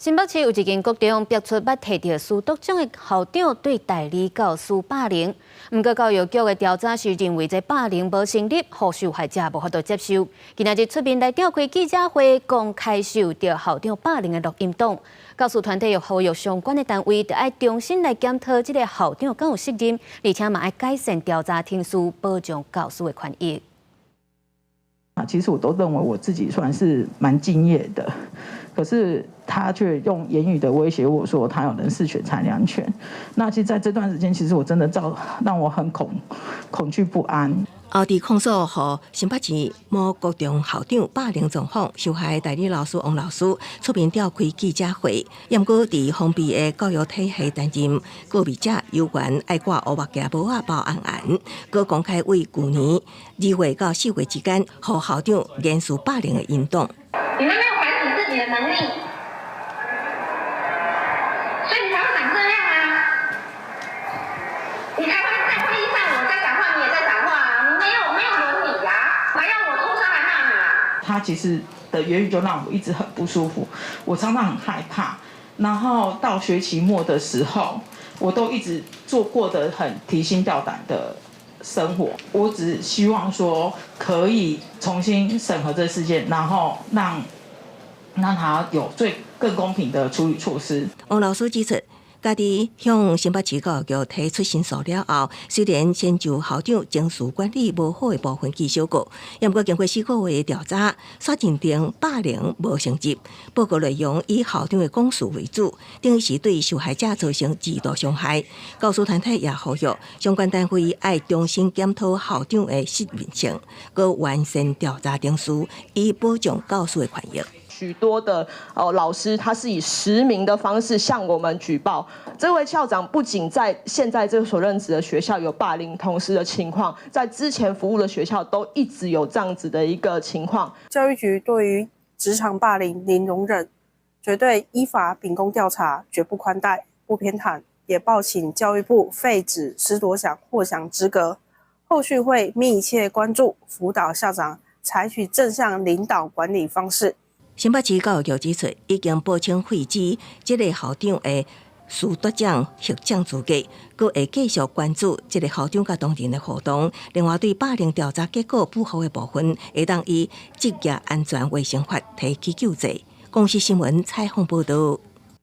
新北市有一間國中爆出捌提著師督獎的校長對代理教師霸凌，毋過教育局的調查是認為這霸凌無成立，予受害者無法度接受。今仔日出面來召開記者會，公開受著校長霸凌的錄音檔。教師團體又呼籲相關的單位，著愛重新來檢討這个校長敢有責任，而且嘛愛改善調查程序，保障教師的權益。啊，其實我都認為我自己算是蠻敬業的，可是他卻用言語的威脅我說他有人事權、裁量權。那其實在這段時間，其實我真的造讓我很恐懼不安。後佇控訴予新北市某國中校長霸凌狀況，受害代理老師王老師出面召開記者會。毋過佇封閉的教育體系擔任告密者，猶原愛掛烏目鏡帽仔包紅紅，閣公開為舊年2月到4月之間，予校長言辭霸凌的音檔。你們沒有反省自己的能力，所以你才會長這樣啊！你才會在會議上我在講話，你也在講話啊！你沒有倫理啊，還要我出聲來罵你啊？他其實的言語就讓我一直很不舒服，我常常很害怕。然後到學期末的時候，我都一直做過得很提心吊膽的生活。我只希望說可以重新審核這事件，然後讓他有最更公平的處理措施。王老師指出，家己向新北市教育局提出申訴了後，雖然先就校長情緒管理無好的部分記小過，毋過經過4個月的調查，煞認定霸凌無成立。報告內容以校長的講述為主，等於是對受害者造成二度傷害。教師團體也呼籲相關單位愛重新檢討校長的適任性，閣完善調查程序，以保障教師的權益。許多的老師，他是以實名的方式向我們舉報。這位校長不僅在現在這所任職的學校有霸凌同事的情況，在之前服務的學校都一直有這樣子的一個情況。教育局對於職場霸凌零容忍，絕對依法秉公調查，絕不寬待，不偏袒，也報請教育部廢止師鐸獎獲獎資格。後續會密切關注輔導校長，採取正向領導管理方式。新北市教育局指出，已經報請廢止這个校長的師督獎獲獎資格，閣會繼續關注這个校長佮同仁的互動。另外，對霸凌調查結果不符的部分，會當依職業安全衛生法提起救濟。公視新聞採訪報導。